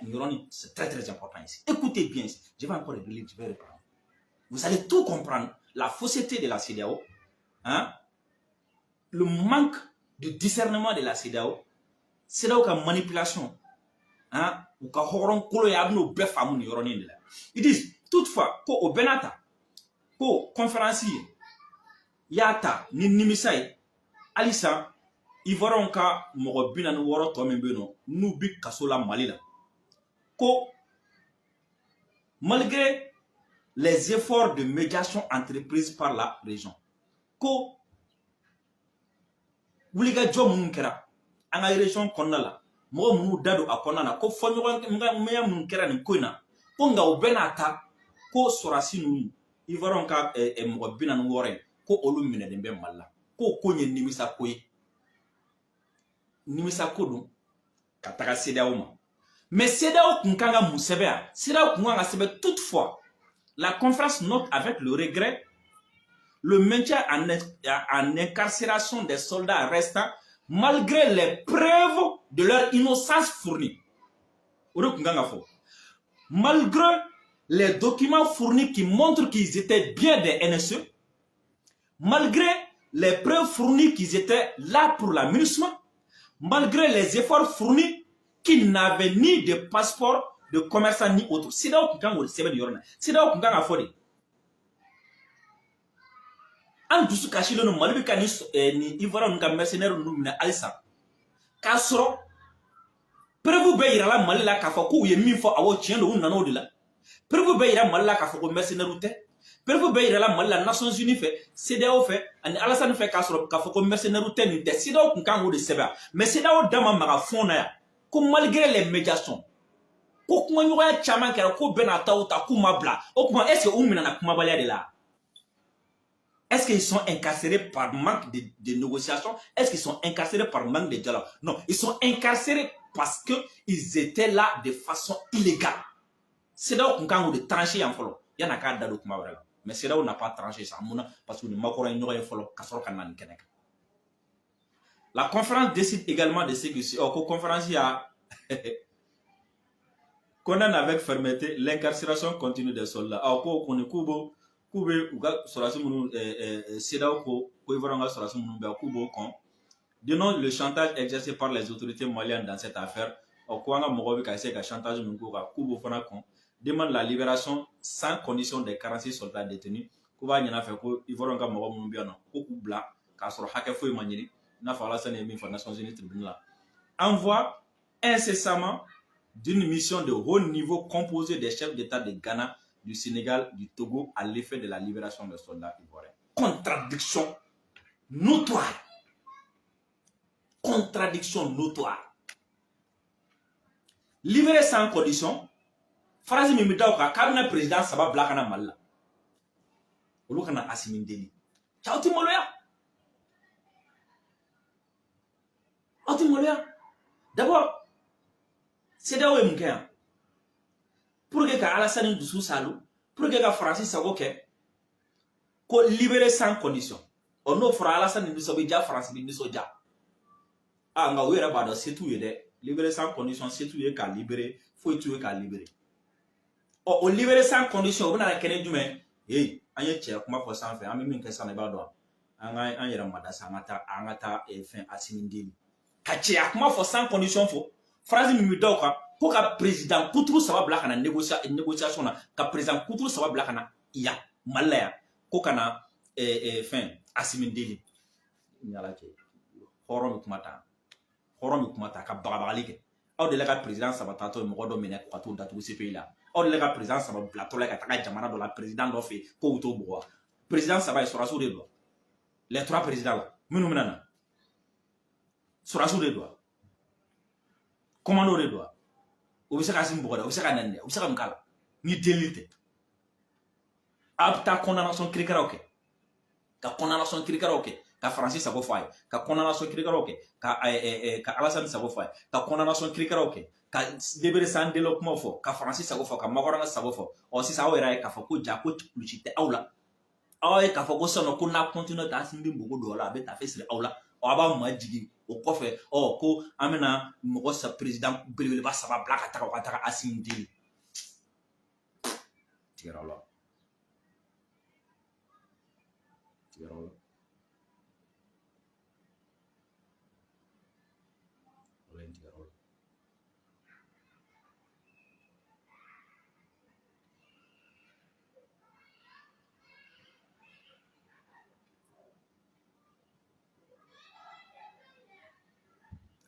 Nin yɔrɔnin, c'est très très important ici. Écoutez bien ici. Je vais encore relire, je vais reprendre. Vous allez tout comprendre. La fausseté de la CEDEAO, hein, le manque de discernement de la CEDEAO, CEDEAO ka manipulation, hein, u ka hɔrɔn kolo ye, a bɛn'o bɛɛ faamu nin yɔrɔnin de la. Ils disent toutefois ko o bɛɛ n'a ta, ko conférence ye y'a ta ni nimisa ye, halisa Ivoiriyɛnw ka mɔgɔ 46 tɔ min bɛ yen nɔ, n'u bi kaso la Mali la, ko malgré les efforts de médiation entreprises par la région, ko wulikajɔ minnu kɛra an ka région kɔnɔna la, mɔgɔ minnu da don a kɔnɔna na, ko fɔɲɔgɔnya minnu kɛra nin ko in na, ko nka o bɛɛ n'a ta, ko sɔrɔdasi ninnu, Ivoiriyɛnw ka mɔgɔ 46 ye, ko olu minɛlen bɛ Mali la, ko ko ye nimisa ko ye, nimisa ko don ka taga CEDEAO ma. Mais CEDEAO kun kan ka mun sɛbɛn yan? CEDEAO kun kan ka sɛbɛn: toutefois, la conférence note avec le regret le maintien en incarcération des soldats restants malgré les preuves de leur innocence fournies. O de kun kan ka fɔ. Malgré les documents fournis qui montrent qu'ils étaient bien des NSE, malgré les preuves fournies qu'ils étaient là pour la MINUSMA, malgré les efforts fournis qu'ils n'avaient ni de passeport de commerçant ni autre. CEDEAO kun kan k'o sɛbɛn nin yɔrɔ in na. CEDEAO kun kan ka fɔ de: an dusu kasilen don, Mali bɛ ka ni Ivoirien ninnu ka mercenaires ninnu minɛ halisa, k'a sɔrɔ preuve bɛɛ yirala Mali la k'a fɔ k'u ye min fɔ, awɔ, tiɲɛ don, u nana o de la. Preuve bɛɛ yira Mali la k'a fɔ ko mercenaires tɛ. Preuve bɛɛ yirala Mali la, Nations Unies fɛ, CEDEAO fɛ ani Alassane fɛ, k'a sɔrɔ k'a fɔ ko mercenaires tɛ, nin tɛ. CEDEAO kun kan k'o de sɛbɛn. Mais CEDEAO da ma maga fond na yan, ko malgré les médiations, ko kumaɲɔgɔnya caman kɛra, ko bɛɛ n'a taw ta, k'u ma bila. O tuma, est ce que u minɛna kumabaliya de la? Est-ce qu'ils sont incarcérés par manque de négociation? Est-ce qu'ils sont incarcérés par manque de dialogue? Non, ils sont incarcérés parce qu'ils étaient là de façon illégale. CEDEAO kun kan k'o de trancher yan fɔlɔ, yan'a k'a da don kuma wɛrɛ la. Mais CEDEAO n'a pas tranché ça. Mun na? Parce que ni Macron ye ɲɔgɔn ye fɔlɔ ka sɔrɔ ka na nin kɛnɛ kan. La conférence décide également de ce que, oh, ko conférence y'a condamne avec fermeté l'incarcération continue des soldats. Aw ko kɔni k'u bɛ u ka sɔrɔdasi minnu, CEDEAO ko Ivoirien ka sɔrɔdasi minnu bɛ yan, k'u b'o kɔn. Dénonce le chantage exercé par les autorités maliennes dans cette affaire. Ɔ, ko an ka mɔgɔw bɛ ka essayer ka chantage min k'u kan, k'u b'o fana kɔn. Demande la libération sans condition des 46 soldats détenus. Ko b'a ɲin'a fɛ ko Ivoirien ka mɔgɔ minnu bɛ yan nɔ, ko k'u bila k'a sɔrɔ hakɛ foyi ma ɲini, i n'a fɔ Alassane ye min fɔ Nations Unies tribunal la. Envoie incessamment d'une mission de haut niveau composée des chefs d'État de Ghana, du Sénégal, du Togo à l'effet de la libération des soldats ivoiriens. Contradiction notoire. Contradiction notoire. Libérer sans condition, phrase min bɛ da o kan, k'a bɛna président saba bila ka na Mali la. Olu kana Assimi deli. Cɛ, aw tɛ maloya. Aw tɛ maloya. D'abord, CEDEAO ye mun kɛ yan? Pour que ka Alassane dusu salo, pour que ka Faransi sago kɛ, ko libérer sans condition. Ɔ, n'o fɔra, Alassane nisɔn bɛ diya, Faransi bɛ nisɔndiya. Ah, nka u yɛrɛ b'a dɔn se t'u ye dɛ. Libérer sans condition, se t'u ye k'a libérer, foyi t'u ye k'a libérer. Ɔ, o libérer sans condition, o bɛna kɛ ni jumɛn ye? An ye cɛya kuma fɔ sanfɛ, an bɛ min kɛ sisan, i b'a dɔn, an ka an yɛrɛ mada sa, an ka taa fɛn Assimi deli. Ka cɛya kuma fɔ, sans condition fɔ, phrase min bɛ da o kan, ko ka président kuturu saba bila ka na négociation na, ka président kuturu saba bila ka na yan Mali la yan, ko ka na fɛn Assimi deli. Ni Ala cɛ, hɔrɔn bɛ kuma ta, hɔrɔn bɛ kuma ta ka bagabagali kɛ. Aw delila ka président saba tatɔ ye mɔgɔ dɔ minɛ ka t'o datugu CPI la? Aw delila ka président saba bilatɔ la ka taga jamana dɔ la, président dɔ fɛ yen, k'o t'o bugɔ? Président saba ye sɔrɔdasiw de don. Les trois présidents la minnu bɛna na, sɔrɔdasiw de don, commando de don. U bɛ se ka sin bugɔ dɛ, u bɛ se ka nɛni dɛ, u bɛ se ka mun k'a la ni delili tɛ? A bɛ taa condamnation kirikaraw kɛ, ka condamnation kirikaraw kɛ, ka Faransi sago fɔ a ye, ka condamnation kirikaraw kɛ, ka Alassane sago fɔ a ye, ka condamnation kirikaraw kɛ, ka libérer sans délai kumaw fɔ, ka Faransi sago fɔ, ka Macron sago fɔ. Ɔ, sisan aw yɛrɛ ye k'a fɔ ko ja ko kulusi tɛ aw la. Aw ye k'a fɔ ko sisan ko n'a continue ta, Assimi bɛ npogo don aw la, a bɛ tafe siri aw la. Ɔ, a b'a majigin o kɔfɛ. Ɔ, ko an bɛna mɔgɔ sa, président belebeleba saba bila ka taga, o ka taga Asimi deli. Tigɛra la, tigɛra la. Wala tigɛra la.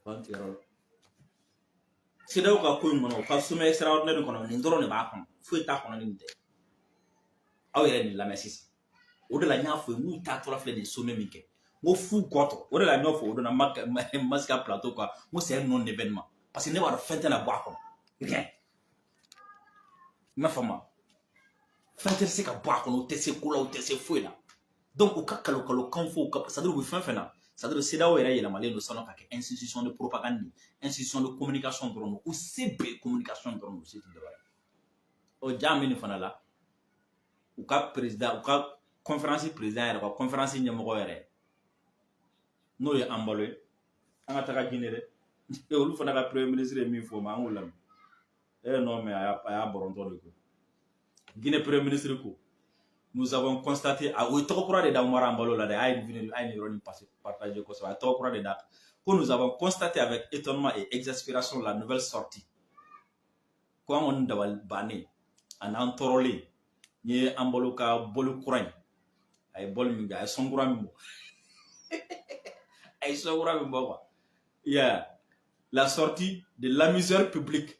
An tigɛra la. CEDEAO ka ko in kɔnɔ, u ka sommet extraordinaire kɔnɔ, nin dɔrɔn de b'a kɔnɔ, foyi t'a kɔnɔ ni nin tɛ. Aw yɛrɛ nin lamɛn sisan. O de la n y'a fɔ, n k'u taatɔla filɛ nin sommet min kɛ, n ko fu gɔtɔ. O de la n y'o fɔ o don na Masika plateau kan, n ko c'est un non événement, parce que ne b'a dɔn fɛn tɛna bɔ a kɔnɔ, rien. I m'a faamu, fɛn tɛ se ka bɔ a kɔnɔ. U tɛ se ko la, u tɛ se foyi la. Donc u ka kalo kalo kan fɔ, u ka, c'est à dire u bɛ fɛn fɛn na, c'est à dire CEDEAO yɛrɛ yɛlɛmalen don sisan ka kɛ institution de propagande, institution de communication dɔrɔn don. U se bɛɛ communication dɔrɔn don, u se tɛ dɔ wɛrɛ. Ɔ, ja min fana la, u ka président, u ka conférence président yɛrɛ, u ka conférence ɲɛmɔgɔ yɛrɛ, n'o ye Embalo ye, an ka taga Guinée dɛ. Olu fana ka premier ministre ye min fɔ o ma, an k'o lamɛn. Eh non, mais a y'a bɔrɔntɔ de ko Guinée premier ministre ko nous avons constaté, a o ye tɔgɔ kura de da Umar Embalo la dɛ. A ye nin, a ye nin yɔrɔnin partager kosɛbɛ. A ye tɔgɔ kura de da ko nous avons constaté avec étonnement et exaspération la nouvelle sortie, ko an kɔni dabali bannen a n'an tɔɔrɔlen n ye Embalo ka bɔli kura in. A ye bɔli min kɛ, a ye son kura min bɔ, a ye son kura min bɔ quoi. Yeah. La sortie de l'amuseur public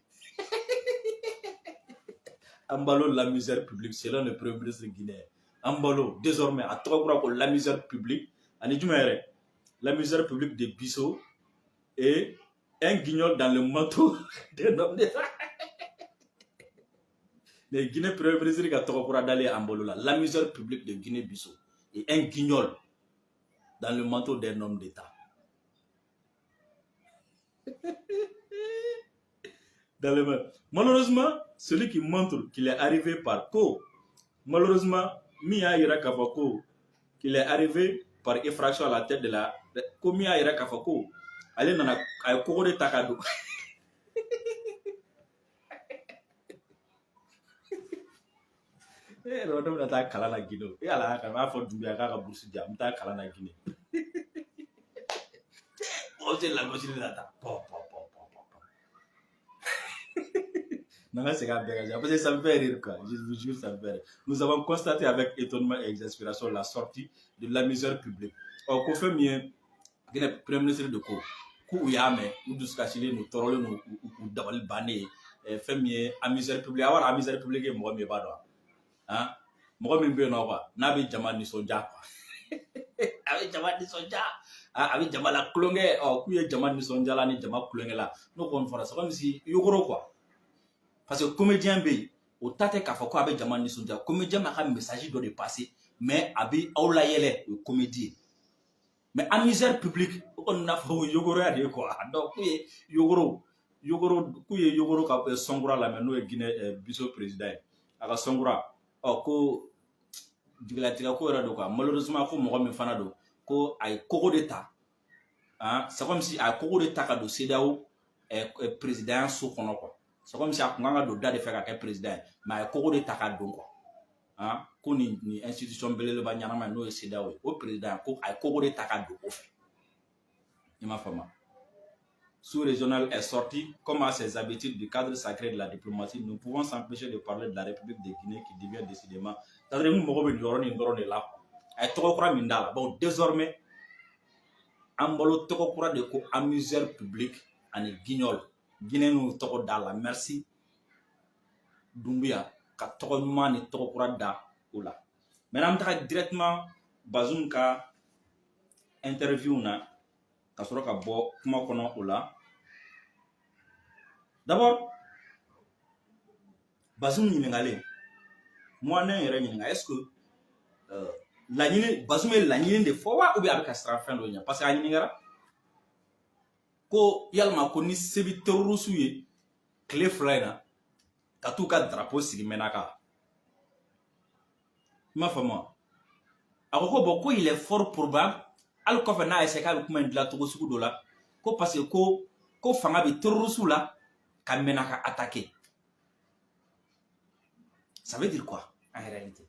Embalo, l'amuseur public, selon le premier ministre guinéen. Embalo, désormais, a tɔgɔ kura ko l'amuseur public. Ani jumɛn yɛrɛ? L'amuseur public de Bissau et un guignol dans le manteau d'un homme d'État. Le Guinée premier ministre ka tɔgɔ kura dalen Embalo la, l'amuseur public de Guinée-Bissau et un guignol dans le manteau d'un homme d'État. Dans le Malheureusement, celui qui montre qu'il est arrivé par ko, malheureusement, min y'a yira k'a fɔ ko qu'il est arrivé par effraction à la tête de la, ko min y'a yira k'a fɔ ko ale nana, a ye kogo de ta ka don. E yɛrɛ, ne bɛna taa kalan na Guinée. E Ala y'a kan, n b'a fɔ Doumbouya k'a ka bourse di yan, n bɛ taa kalan na Guinée. Mɔgɔw tɛ lagosi de la tan. Pɔ pɔ pɔ pɔ pɔ pɔ. N'an ka segin a bɛɛ kan, parce que ça me fait rire quoi. Je vous jure, ça me fait rire. Nous avons constaté avec étonnement et exaspération la sortie de l'amuseur public. Ɔ, ko fɛn min ye Guinée premier ministre de ko k'u y'a mɛn, u dusukasilen don, tɔɔrɔlen don, u dabali bannen ye. Fɛn min ye amuseur public, a b'a dɔn amuseur public ye mɔgɔ min ye, i b'a dɔn han, mɔgɔ min bɛ yen nɔ quoi, n'a bɛ jama nisɔndiya quoi, a bɛ jama nisɔndiya, a bɛ jama la kulonkɛ. Ɔ, k'u ye jama nisɔndiya la ni jama kulonkɛ la, n'o kɔni fɔra, c'est comme si yogoro quoi, parce que comédien bɛ yen, o ta tɛ k'a fɔ ko a bɛ jama nisɔndiya. Comédien b'a ka message dɔ de passer, mais a bɛ aw layɛlɛ, o ye comédie ye. Mais amuseur public, o kɔni n'a fɔ o ye yogoroya de ye quoi. Donc k'u ye yogoro yogoro, k'u ye yogoro ka son kura lamɛn, n'o ye Guinée Bissau président ye, a ka son kura. Ɔ, ko jigilatigɛ ko yɛrɛ don quoi. Malheureusement, ko mɔgɔ min fana don, ko a ye kogo de ta, ah, c'est comme si a ye kogo de ta ka don CEDEAO président so kɔnɔ quoi. C'est comme si a kun kan ka don da de fɛ ka kɛ président ye, mais a ye kogo de ta ka don quoi. Ah, ko nin institution belebeleba ɲanama ye, n'o ye CEDEAO ye, o président, ko a ye kogo de ta ka don o fɛ. I m'a faamu. Sous-régional est sorti, comme à ses habitudes, du cadre sacré de la diplomatie, nous pouvons s'empêcher de parler de la République de Guinée qui devient décidément. C'est-à-dire, nous mɔgɔ bɛ nin yɔrɔnin dɔrɔn de la. A ye tɔgɔ kura min d'a la. Bon, désormais, Embalo tɔgɔ kura de ko amuseur public ani guignol. Guinée y'o tɔgɔ d'a la. Merci Doumbouya ka tɔgɔ ɲuman ni tɔgɔ kura da o la. Maintenant, an bɛ taga directement Bazoum ka interview na ka sɔrɔ ka bɔ kuma kɔnɔ o la. D'abord, Bazoum ɲininkalen, moi ne yɛrɛ ɲininka, est-ce que laɲini, Bazoum ye laɲini de fɔ wa, ou bien a bɛ ka siran fɛn dɔ ɲɛ? Parce que a ɲininkara ko yalima ko ni se bɛ terroriste ye tile 2 in na ka t'u ka drapeau sigi Menaka. I m'a faamu wa? A ko bon, ko il est fort probable Hali kɔfɛ, n'a essayer k'a bɛ kuma in dilan cogo sugu dɔ la, ko parce que ko fanga bɛ terroriste la ka Menaka attaquer. Ça veut dire quoi en réalité?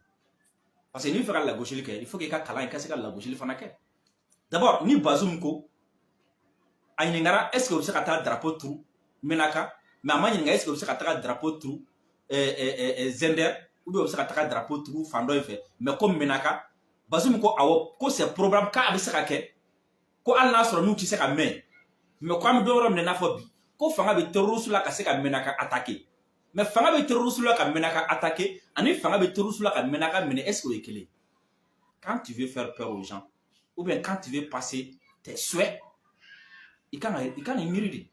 Parce que n'i bɛ fɛ ka lagosili kɛ, il faut k'i ka kalan, i ka se ka lagosili fana kɛ. D'abord, ni Bazoum ko a ɲininkara est ce que u bɛ se ka taa drapeau turu Menaka, mais a ma ɲininka est ce que u bɛ se ka taga drapeau turu Zender ou bien u bɛ se ka taga drapeau turu fan dɔ in fɛ, mais ko Menaka, Bazoum ko awɔ, ko c'est probable k'a bɛ se ka kɛ, ko hali n'a sɔrɔ n'u tɛ se ka mɛn, mais ko an bɛ don yɔrɔ min na i n'a fɔ bi, ko fanga bɛ terroriste la ka se ka Menaka attaquer. Mais fanga bɛ terroriste la ka Menaka attaquer ani fanga bɛ terroriste la ka Menaka minɛ, est ce que o ye kelen? Quand tu veux faire peur aux gens ou bien quand tu veux passer tes souhaits, i kan ka miiri de.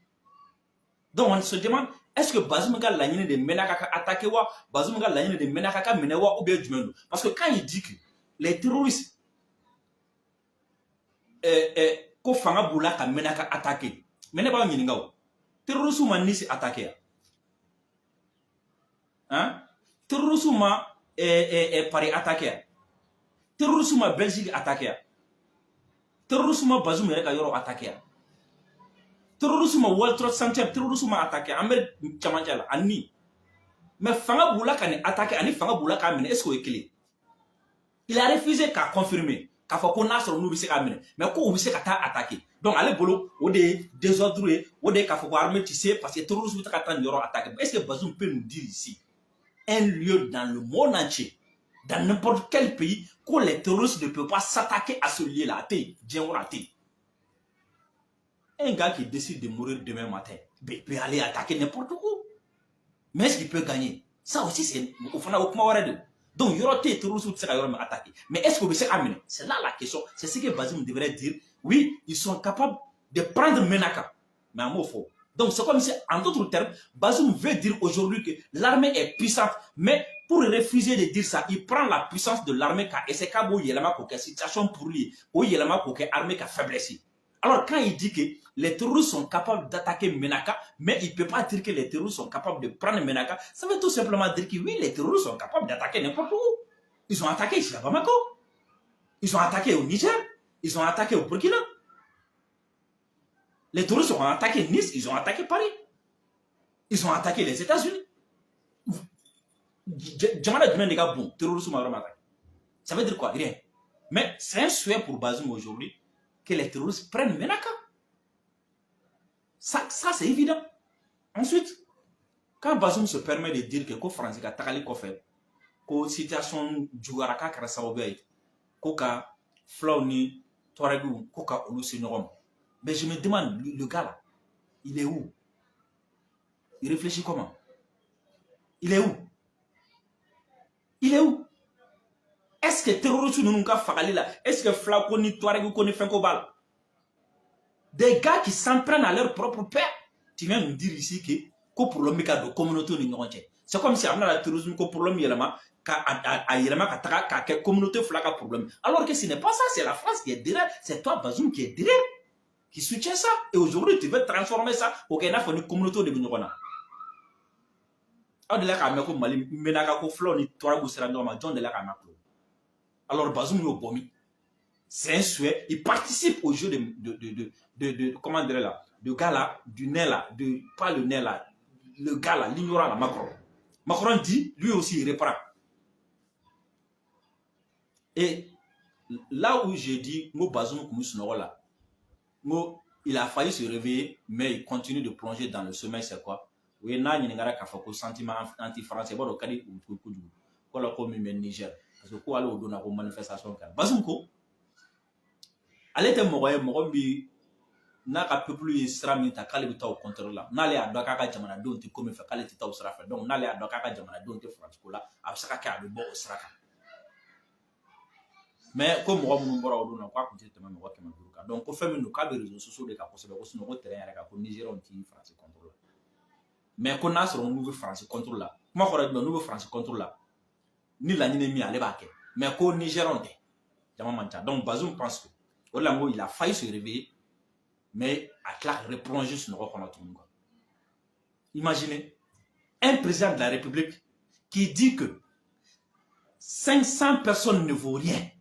Donc on se demande, est-ce que Bazoum ka laɲini de Menaka ka attaquer wa, Bazoum ka laɲini de Menaka ka minɛ wa, ou bien jumɛn don? Parce que quand il dit que les terroristes, ko fanga b'u la ka Menaka attaquer, mais ne b'aw ɲininka, o terroristes ma Nice attaquer ya, hein? Terroristes ma Paris attaquer ya? Terroristes ma Belgique attaquer ya? Terroristes ma Bazoum yɛrɛ ka yɔrɔ attaquer ya? Terroristes ma World Trade Center, terroristes ma attaquer an bɛ camancɛ la ani? Mais fanga b'u la ka nin attaquer ani fanga b'u la k'a minɛ, est ce que o ye kelen? Il a refusé k'a confirmer k'a fɔ ko n'a sɔrɔ n'u bɛ se k'a minɛ, mais ko u bɛ se ka taa attaquer. Donc ale bolo, o de ye désordre ye, o de ye k'a fɔ ko armée tɛ se, parce que terroristes bɛ taa ka taa nin yɔrɔ attaquer. Est ce que Bazoum peut nous dire ici un lieu dans le monde entier, dans n'importe quel pays, que les terroristes ne peuvent pas s'attaquer à ce lieu-là? A tɛ yen diɲɛ kɔnɔ, a tɛ yen. Un gars qui décide de mourir demain matin, il peut aller attaquer n'importe où. Mais est-ce qu'il peut gagner? Ça aussi, c'est au fana o kuma wɛrɛ de. Donc yɔrɔ tɛ yen terroristes tɛ se ka yɔrɔ min attaquer. Mais est-ce que u bɛ se k'a minɛ? C'est là la question. C'est ce que Bazoum devrait dire. Oui, ils sont capables de prendre Menaka. Mais un mot faux. Donc c'est comme si, en d'autres termes, Bazoum veut dire aujourd'hui que l'armée est puissante. Mais pour refuser de dire ça, il prend la puissance de l'armée k'a essayer k'a b'o yɛlɛma k'o kɛ situation pour lui, k'o yɛlɛma k'o kɛ armée ka faiblesse. Alors quand il dit que les terroristes sont capables d'attaquer Menaka, mais il ne peut pas dire que les terroristes sont capables de prendre Menaka, ça veut tout simplement dire que oui, les terroristes sont capables d'attaquer n'importe où. Ils ont attaqué ici à Bamako. Ils ont attaqué au Niger. Ils ont attaqué au Burkina. Les terroristes ont attaqué Nice, ils ont attaqué Paris. Ils ont attaqué les États-Unis. Jamana jumɛn de ka bon terrorisme ma yɔrɔ ma attaqué? Ça veut dire quoi? Rien. Mais c'est un souhait pour Bazoum aujourd'hui que les terroristes prennent Menaka. Ça c'est évident. Ensuite, quand Bazoum se permet de dire que ko Faransi ka tagali kɔfɛ, ko situation juguyara, k'a kɛra sababu ye ko ka fulaw ni Touaregiw ko ka olu se ɲɔgɔn ma. Mais je me demande, le gars là, il est où? Il réfléchit comment? Il est où? Il est où? Est-ce que terroriste ninnu ka fagali la, est-ce que fula ko ni Touareg ko ni fɛn ko b'a la? Des gars qui s'en prennent à leur propre père. Tu viens nous dire ici que ko problème bɛ ka don communauté ni ɲɔgɔn cɛ. C'est comme si a bɛna terrorisme ko problème yɛlɛma ka a yɛlɛma ka taga k'a kɛ communauté fila ka problème. Alors que ce n'est pas ça, c'est la France qui est derrière, c'est toi Bazoum qui est derrière, qui soutient ça. Et aujourd'hui, tu veux transformer ça k'o kɛ i n'a fɔ ni communauté de bɛ ɲɔgɔn na. Aw delila k'a mɛn ko Mali Menaka ko fulaw ni Touareg sera ɲɔgɔn ma? Jɔn delila k'a mɛn? Alors Bazoum y'o bɔ min? C'est un souhait. Il participe au jeu de comment dire là, de gars là, du nez là, de, pas le nez là, le gars là, l'ignorant là, Macron. Macron dit, lui aussi, il reprend. Et là où j'ai dit, n ko Bazoum kun bɛ là, il a failli se réveiller, mais il continue de plonger dans le sommeil, c'est quoi? Oui, n'a ɲininkara k'a fɔ ko sentiment anti-français, b'a dɔn ka di u kojugu. Ko la ko min bɛ Niger, parce que ko ale o donna ko manifestation kɛra. Bazoum ko, ale tɛ mɔgɔ ye, mɔgɔ min bi n'a ka peuple ye sira min ta k'ale bɛ taa o contre la. N'ale y'a dɔn k'a ka jamanadenw tɛ ko min fɛ, k'ale tɛ taa o sira fɛ. Donc n'ale y'a dɔn k'a ka jamanadenw tɛ Faransi ko la, a bɛ se ka kɛ a bɛ bɔ o sira kan. Mais ko mɔgɔ minnu bɔra o don na, k'a kun tɛ tɛmɛ mɔgɔ 500 kan. Donc ko fɛn min don, k'a bɛ réseaux sociaux de kan kosɛbɛ, ko sinon ko terrain yɛrɛ kan, ko Nigériens ti Faransi contre la. Mais ko n'a sɔrɔ n'u bɛ Faransi contre la, kuma kɔrɔ ye jumɛn? N'u bɛ Faransi contre la, ni laɲini min ye, ale b'a kɛ. Mais ko Nigériens tɛ, jama man ca. Donc Bazoum pense que o de la n ko il a failli se réveiller, mais a tila ka replonger sunɔgɔ kɔnɔ tuguni quoi. Imaginez un président de la République qui dit que 500 personnes ne vaut rien.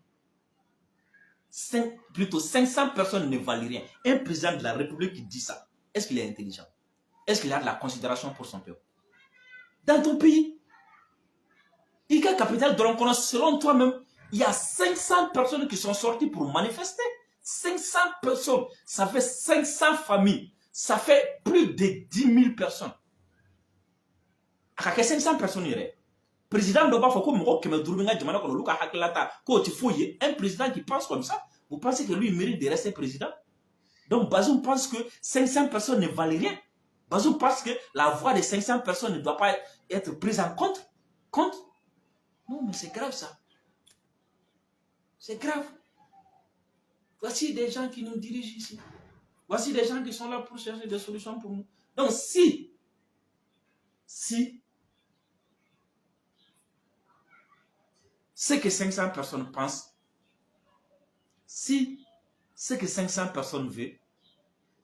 5, plutôt 500 personnes ne valent rien. Un président de la République qui dit ça, est-ce qu'il est intelligent? Est-ce qu'il a de la considération pour son peuple? Dans ton pays, i ka capitale dɔrɔn kɔnɔ, selon toi-même, il y a 500 personnes qui sont sorties pour manifester. 500 personnes, ça fait 500 familles, ça fait plus de 10 000 personnes. A ka kɛ 500 personnes yɛrɛ, président dɔ b'a fɔ ko mɔgɔ 500 bɛ n ka jamana kɔnɔ, olu ka hakilila ta k'o tɛ foyi ye. Un président qui pense comme ça, vous pensez que lui, il mérite de rester président? Donc Bazoum pense que 500 personnes ne valent rien. Bazoum pense que la voix de 500 personnes ne doit pas être prise en compte. Non, mais c'est grave, ça, c'est grave. Voici des gens qui nous dirigent ici. Voici des gens qui sont là pour chercher des solutions pour nous. Donc si ce que 500 personnes pensent, si ce que 500 personnes veulent,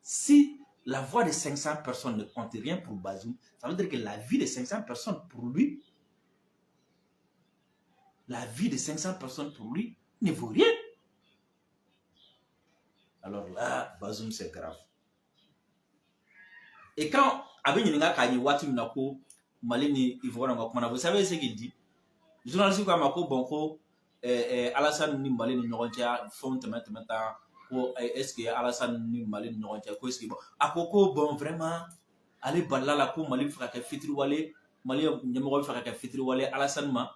si la voix de 500 personnes ne compte rien pour Bazoum, ça veut dire que la vie de 500 personnes pour lui, la vie de 500 personnes pour lui ne vaut rien. Alors là, Bazoum, c'est grave. Et quand a bɛ ɲininka k'a ye waati min na ko Mali ni Ivoire ka kumana, vous savez ce qu'il dit? Journaliste ko a ma ko bon, ko Alassane ni Mali ni ɲɔgɔn cɛ fɛnw tɛmɛ tɛmɛ tan, ko est ce que Alassane ni Mali ni ɲɔgɔn cɛ, ko est ce que bon, a ko ko bon, vraiment, ale balila la ko Mali bɛ fɛ ka kɛ fitiriwale, Mali ɲɛmɔgɔ bɛ fɛ ka kɛ fitiriwale Alassane ma,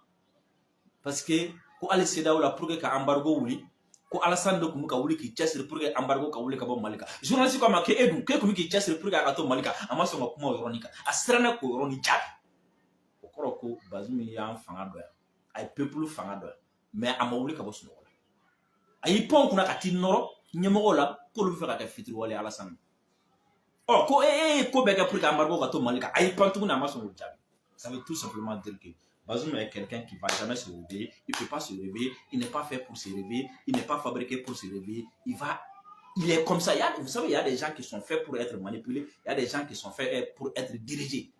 parce que ko hali CEDEAO la, pour que ka embargo wuli, ko Alassane de tun bɛ ka wuli k'i cɛsiri pour que embargo ka wuli ka bɔ Mali kan. Journaliste ko a ma k'e dun, k'e tun bɛ k'i cɛsiri pour que a ka to Mali kan. A ma sɔn ka kuma o yɔrɔnin kan, a siranna k'o yɔrɔnin jaabi. O kɔrɔ ko Bazoum y'an fanga dɔ yan, a ye peuple fanga dɔ yan, mais a ma wuli ka bɔ sunɔgɔ la. A y'i pan kunna ka t'i nɔrɔ ɲɛmɔgɔw la k'olu bɛ fɛ ka kɛ fitiriwale Alassane. Ɔ, ko e ye ko bɛɛ kɛ pour que embargo ka to Mali kan. A y'i pan tuguni, a ma sɔn k'o jaabi. Ça veut tout simplement dire que Bazoum est quelqu'un qui va jamais se réveiller. Il ne peut pas se réveiller. Il n'est pas fait pour se réveiller. Il n'est pas fabriqué pour se réveiller. Il est comme ça. Vous savez, il y a des gens qui sont faits pour être manipulés. Il y a des gens qui sont faits pour être dirigés.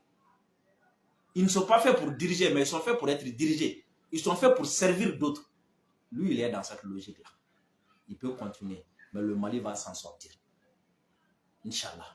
Ils ne sont pas faits pour diriger, mais ils sont faits pour être dirigés. Ils sont faits pour servir d'autres. Lui, il est dans cette logique-là. Il peut continuer, mais le Mali va s'en sortir. Inch'Allah.